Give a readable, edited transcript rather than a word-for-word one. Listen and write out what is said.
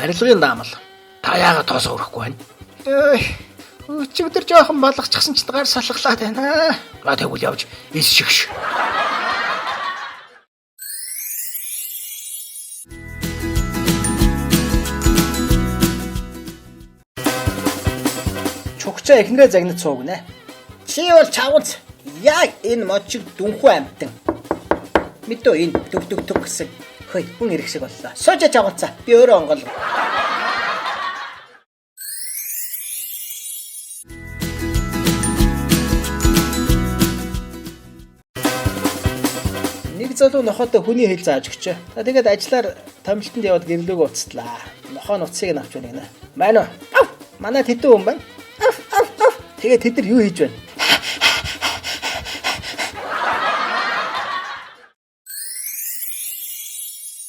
Барилгын даамал. Та яагаад тоосоо өрөхгүй байна? Эй, өчигдөр жоохон балгачихсан ч гар салхалаад байна. А тэгвэл явж эс шигш. Чугчаа эхнэрээ загнаж суугнэ. Чи бол чавганц яг энэ мод шиг дүнхүү амтан. Мэдөө энэ төг төг төг гэсэн хөөе хүн ирэх шиг боллоо. Сууж чавганцаа би өөрөө онгойлго. Нэг залуу нохойтой хүний хэл зааж өгчээ. За тэгээд ажиллаар томилтонд яваад гэрлүүгөө уцтлаа. Нохоо нь утсыг нь авч байна гинэ. Маань уу? Ав! Манай тэдэн хүн байна. Ав ав ав. Тэгээд тэд нар юу хийж байна?